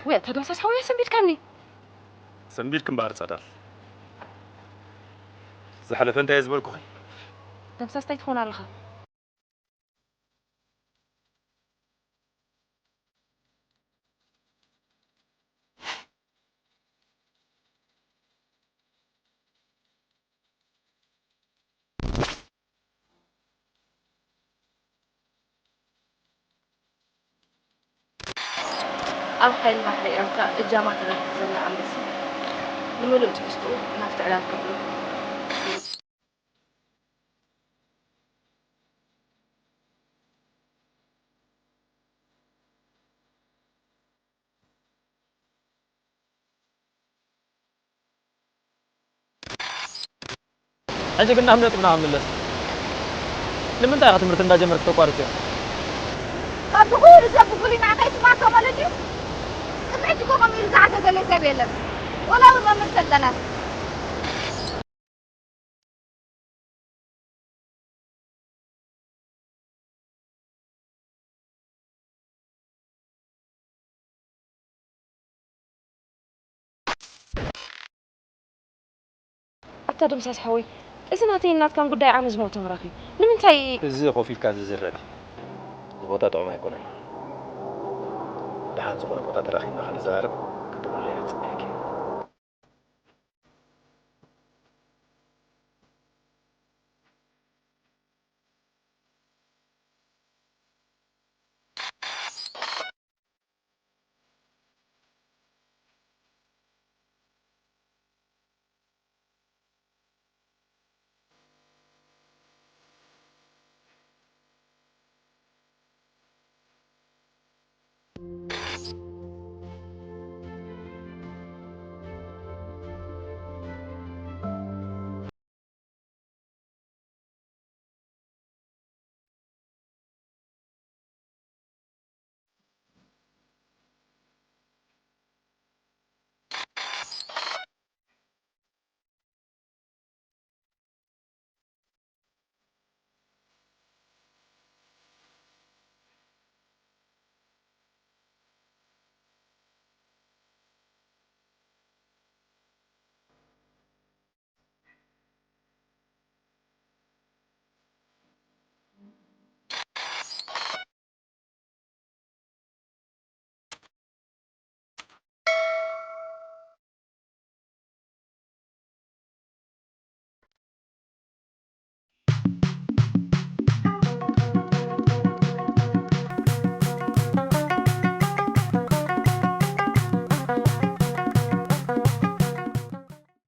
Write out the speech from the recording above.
ወይ ኣታ ደምሳስ ሓወይ ሰንቢድካኒ። ሰንቢድክ እምበኣር ጸዳል። ዝሓለፈ እንታይ እየ ዝበልኩኺ? ደምሳስ እንታይ ትኾን ኣለኻ? ኣብ ሓይሊ ባሕሪ ኤርትራ እጃማ ተረኪብ ዘላ ኣንበሳ፣ ንምሉእ ትሕዝትኡ ናብቲ ዕላል ከብሎ። ሕጂ ግን ናብ ነጥብና ክንምለስ። ንምንታይ ኢኻ ትምህርቲ እንዳጀመርክ ተቋርጽዮ? ካብዚ ኩሉ ሰብ ብፍሉይ ንዓኻ ይስማዕካ ማለት ድዩ? ቅድሚ ሕጂ እኮ ከምኡ ኢሉ ዝሓተተለይ ሰብ የለን። ወላ እውን መምህር ሰልጠነ። ኣታ ደምሳስ ሓወይ፣ እዚ ናተይን ናትካን ጉዳይ ዓመት ዝመእቶ ምራኽ እዩ። ንምንታይ እዚ ኮፍ ኢልካ ዝዝረብ እዩ። እዚ ቦታ ጥዑም ኣይኮነን። ደሓን ዝኾነ ቦታ ተራኺብና ክንዘራረብ ግቡእ ጉዳይ እዩ ዝጸበየኪ።